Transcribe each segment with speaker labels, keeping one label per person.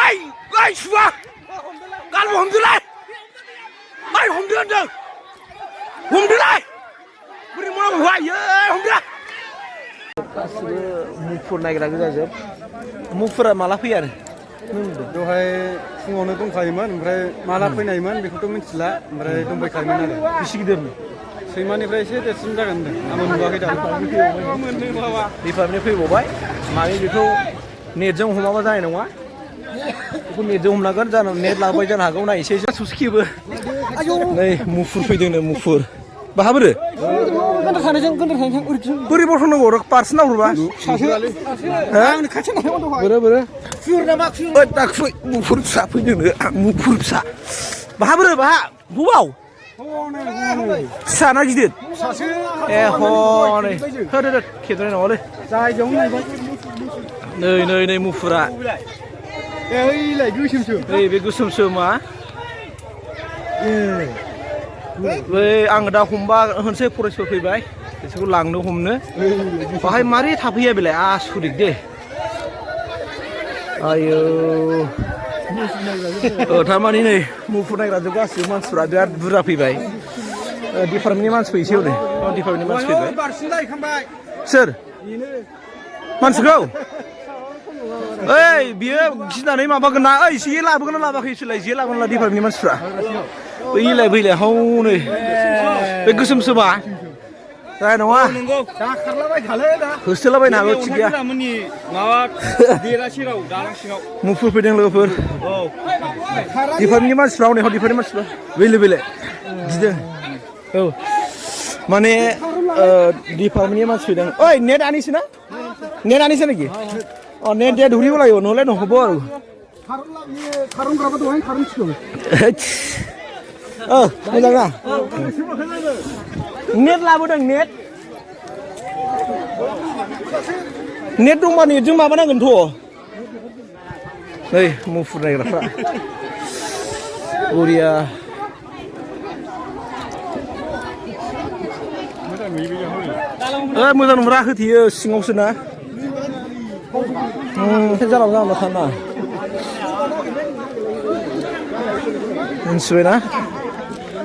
Speaker 1: ओइ सुवा गाल हमदोलाय ओइ हमदो होनदों हमदोलाय बोरै मावो आयै हमदो गासिबो मुफुर नायग्रा गोजाजोब मुफुरा माला फैयो आरो
Speaker 2: दहाय फुङावनो दंखायोमोन ओमफ्राय माला फैनायमोन बेखौथ' मिथिला ओमफ्राय दंबायखायोमन आरो
Speaker 1: बेसे गिदिरनो
Speaker 2: सैमानिफ्राय एसे देरसिन जागोन होनदों आंबो नुवाखै दाबो
Speaker 1: डिपार्टमेन्ट फैबावबाय माने बेखौ नेटजों हमाबा जानाय नङा बेखौ नेटजों हमनांगोन जानो नेट लाबाय जानो हागौ नायसै ससखेबो नै मुफुर फैदोंनो मुफुर बाहाबोरो बोरै बथ'नांगौ पार्सन नाहरबा बोरो मुफुर फिसा फैदोंनो मुफुर फिसा बाहाबोरो बाहा बबाव फिसा ना गिदिर ए हनै होदो खेद्राय नङालै नै मुफुरा ओइ बे गोसोमसोमा बै आं दा हमबा होनसै फरेस्टफोर फैबाय बिसोरखौ लांनो हमनो बाहाय मारै थाफैया बेलाय आसुरिक दे आयौ थारमाने नै मुफुर नायग्राजों गासिबो मानसिफ्रा बिराद बुरजा फैबाय डिपार्टमेन्टनि मानसि फैसै हनै डिपार्टमेन्टनि मानसि फैबाय सोर मानसिखौ ओइ बियो गिनानै माबागोन ना ओइ जे लाबोगोन ना लाबोआखै इसोरलाय जे लाबोगोन ना डिपार्टमेन्टनि मानसिफ्रा बैलाय हौनै बे गोसोमसोमा जानाय नङा होसोलाबायनो हागौ थिग गैया मुफुर फैदों लोगोफोर डिपार्टमेन्टनि मानसिफ्रा हनै डिपार्टमेन्टनि मानसिफ्रा बेले गिदों औ माने डिपार्टमेन्टनि मानसि फैदों ओइ नेट आनिसो ना नेट आनिसो नाखि अ नेट दे धुलिबो लायो नहले नहबो आरो मोजां ना नेट लाबोदों नेट दंबा नेटजों माबानांगोनथ' नै मुफुर नायग्राफ्रा बरिया मोजां नुरा होथेयो सिङावसो ना जाला जाला थाना मिथिबायना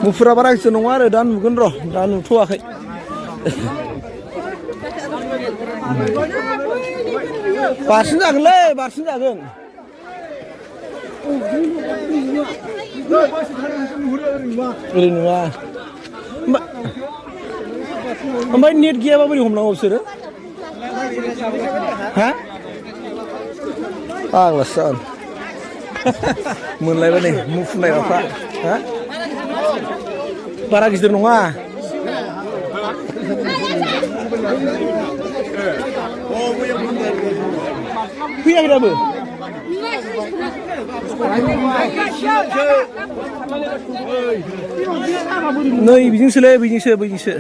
Speaker 1: मुफुरा बारा गिदिर नङा आरो दा नुगोन र' दा नुथ'वाखै बारसिन जागोनलै बारसिन जागोन ओरै नुवा ओमफ्राय नेट गैयाबा बोरै हमनांगौ बिसोरो हा फाग्लासो जागोन मोनलायबाय नै मुफुर नायग्राफ्रा हा बारा गिदिर नङा फैयाखै दाबो नै बिजोंसोलै बैजोंसो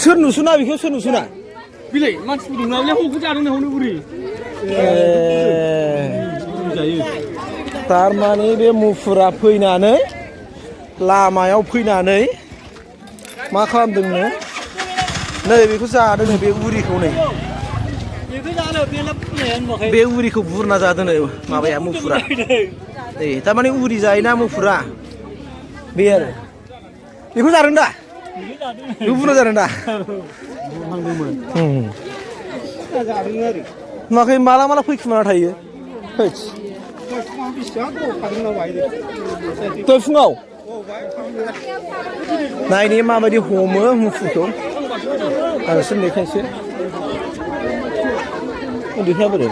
Speaker 1: सोर नुसुना बेखौ सोर नुसुना
Speaker 2: बिलाय मानसिफोर दं नालाय हौखौ जादों हौनो बुरि
Speaker 1: थारमाने बे मुफुरा फैनानै लामायाव फैनानै मा खालामदोंनो नै बेखौ जादों बे उरिखौ नै बे उरिखौ बुरना जादों माबाया मुफुरा नै थारमाने उरि जायोना मुफुरा बे आरो बेखौ जादों दा बेखौ बुरना जादों दा नुवाखै माला फैखुमाना थायो दहाय फुङाव नायनि माबायदि हमो मुफुरखौ आंसो नेखायसो उन्दैफ्रा बोरै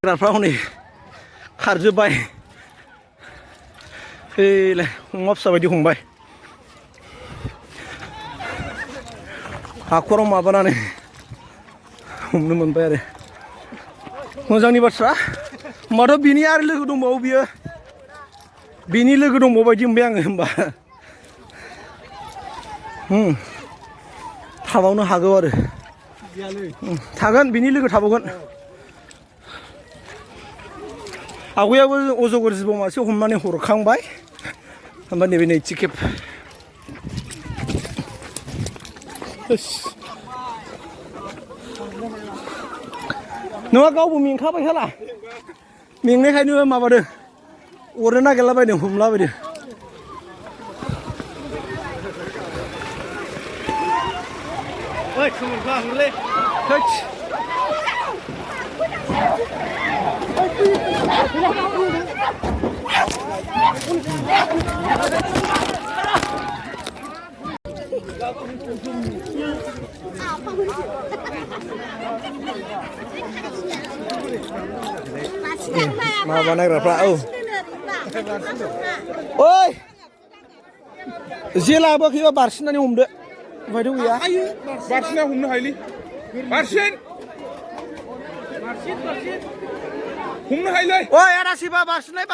Speaker 1: ग्राफ्रा हनै खारजोब्बाय फैलाय अमा फिसा बायदि हमबाय हाखराव माबानानै हमनो मोनबाय आरो मोजांनि बाथ्रा होमबाथ' बिनि आरो लोगो दंबावो बियो बिनि लोगो दंबावो बायदि मोनबाय आङो होमबा थाबावनो हागौ आरो थागोन बिनि लोगो थाबावगोन आवगायावबो अजगर जिबौ मासे हमनानै हरखांबाय ओमफ्राय नैबे नैथि खेब नङा गावबो मेंखाबाय हाला मेंनायखायनो माबादों अरनो नागिरलाबायदों हमलाबायदों ओइ खोमोनफ्रा हरलै थोच माबा नायग्राफ्रा औ ओइ जे लाबोआखैबा बारसिननानै हमदो ओमफ्रायथ' गैया
Speaker 3: बारसिना हमनो हायोलै बारसिन हमनो हायोलै
Speaker 1: ओइ आरासिबा बारसिनलाय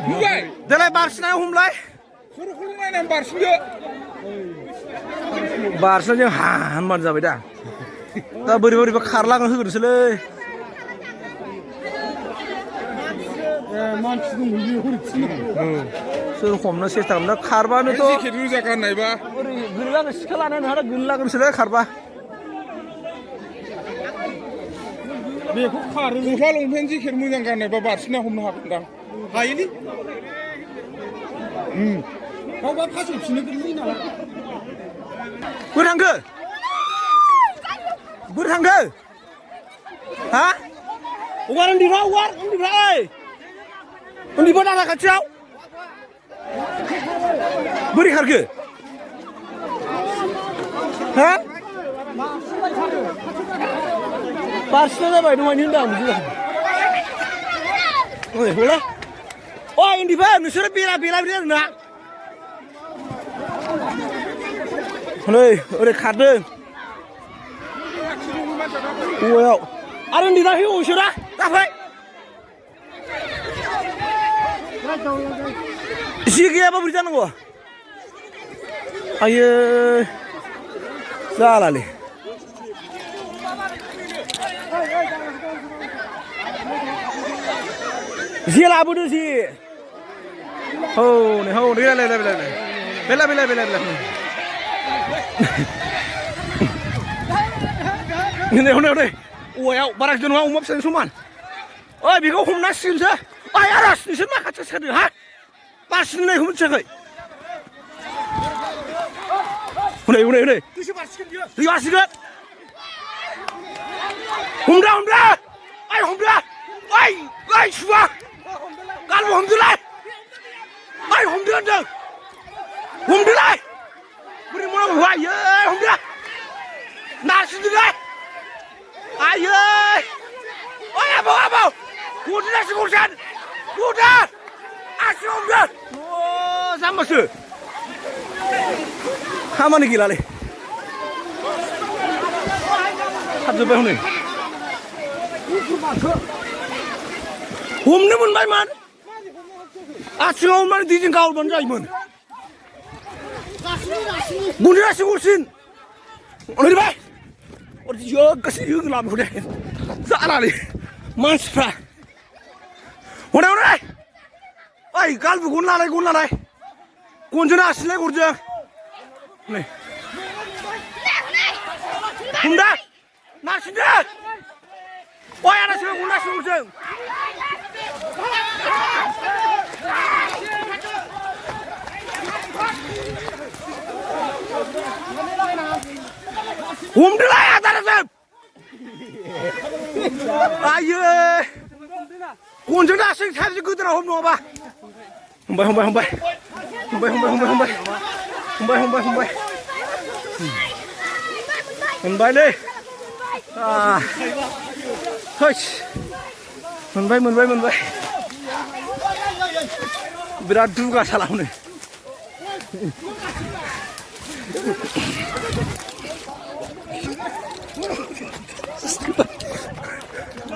Speaker 3: नुबाय
Speaker 1: देलाय बारसिननानै हमलाय
Speaker 3: खर' नायनानै बारसिनदो
Speaker 1: बारसिननानै हा होनबानो जाबाय दा दा बोरैबा खारलागोन होग्रोसोलै सोर हमनो सेस्था खालामना खारबानोथ'
Speaker 3: जेकेट रोजा गाननायबा
Speaker 1: ओरै गोलैलागोन सिखा लानानै नोंहा गोलैलागोनसोलै खारबा
Speaker 3: बेखौ खारो गस्ला लंपेन्ट जेकेट मोजां गाननायबा बारसिना हमनो हागोनदां हायोलै गावबा फासयफिननो गोरलै नालाय
Speaker 1: बोरै थांखो हा हगार उन्दैफ्रा ओइ उन्दैफ्रा दाना खाथियाव बोरै खारखो हा बारसिना जाबाय दहायनो होनदां बिदि ओइ हला ओइ उन्दैफ्रा नोंसोरो बेला बिदि आरोना नै ओरै खारदों औवायाव आरो उन्दैना होसोरा जाबाय एसे गैयाबा बोरै जानांगौ आयो जालालै जे लाबोदो जे हनै बेला नै औवायाव बारा गिदिर नङा अमा फिसाजों समान ओइ बेखौ हमनांसिगोनसो ओइ आरास नोंसोर माखासे सोरदों हा बारसिननायखौ मिथियाखै हनै दै बारसिगोन हमदो ओइ सुवा गालबो हमदोलाय ओइ हमदो होनदों हमदोलाय बोरै मावनांगौ आयै हमदो नारसिनदोलाय आयै ओइ आबौ गरसेन आसि हमदो जाम्बासो खामानि गैलालै थाबजोब्बाय हनै हमनो मोनबायमोन आथिङाव माने दैजों गावबानो जायोमोन गरसिन ओरैबाय गासैबो लाबोखौ दे जालालै मानसिफ्रा हनै ओइ गालबो गन लानाय गनजों आसिलाय गरजों नै हमदा नारसिनदो ओइ आरासिबो गन नारसिनगरजों हमदोलाय आदारजों आयै गनजों दासो साबसे गोदोना हम नङाबा हमबाय मोनबायलै मोनबाय बिराद दुगा सालामनो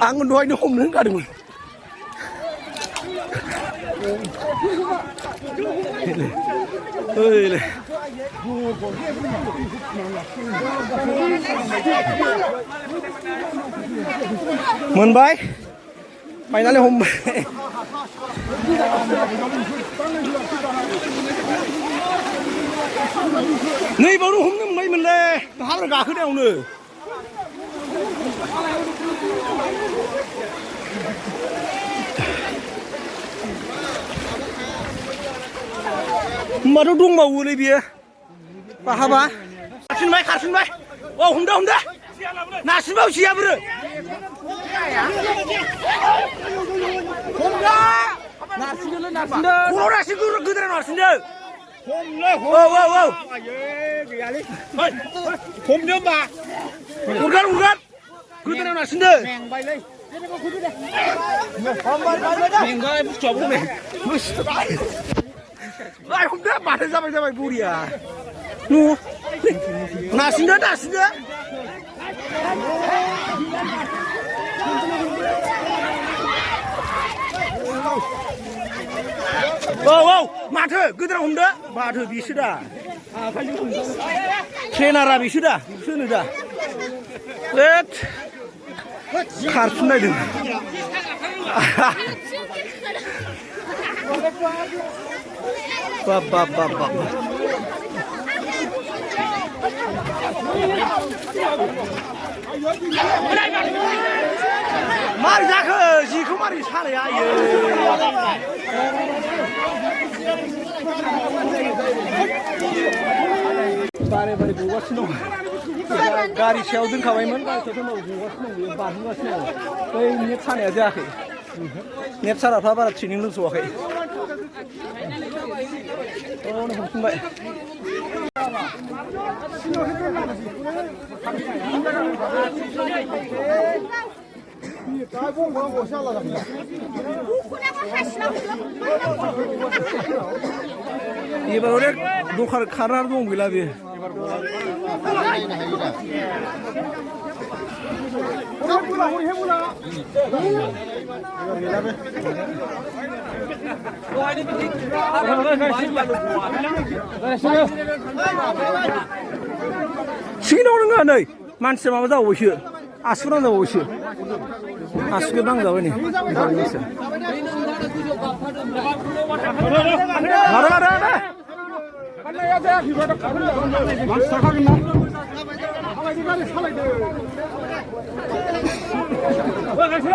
Speaker 1: आं दहायनो हमनो होनखादोंमोन मोनबाय फाइनालि हमबाय नै बावनो हमनो मोनबायमोनलै हाग्रा गाखोनायावनो होमबाथ' दंबावोलै बियो बाहाबा खारफिनबाय औ हमदो नारसिनबावसैया बोरो खर'आव नारसिन गोदोराव नारसिनदो औ
Speaker 3: हमदो मा
Speaker 1: उरगान गोदोराव नारसिनदो मेंबाय बुस्थुआबो हमदो माथो जाबाय बुरिया नारसिनदो औ माथो गोदोराव हमदो माथो बिसो दा ट्रेनारा बिसो दा सोनो दा खारफिननायदों बाब मारै जाखो जिखौ मारै सानाया आयो बारे गगासिनो दं गारि सायाव दोनखाबायमोन गारि सायाव दोनबाबो गगासिनो दं बेयो बारहोगासिनो दं बै नेट सानाया जायाखै नेट साराफ्रा बारा ट्रेनिं लोंस'वाखै हमफिनबाय एबार अनेक दखान खारनानै दं गैला बे सिगिनाव नङा नै मानसिया माबा जाबावबायसो आसु नांजाबावबायसो आसुखौ नांजाबाय नै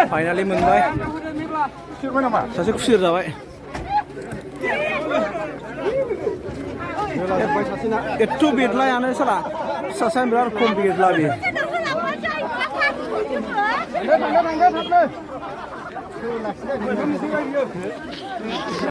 Speaker 1: फाइनालि मोनबाय सासे खुसिर जाबाय एथ' बेदलायानो साला सासेया बिराद खम बेदला बे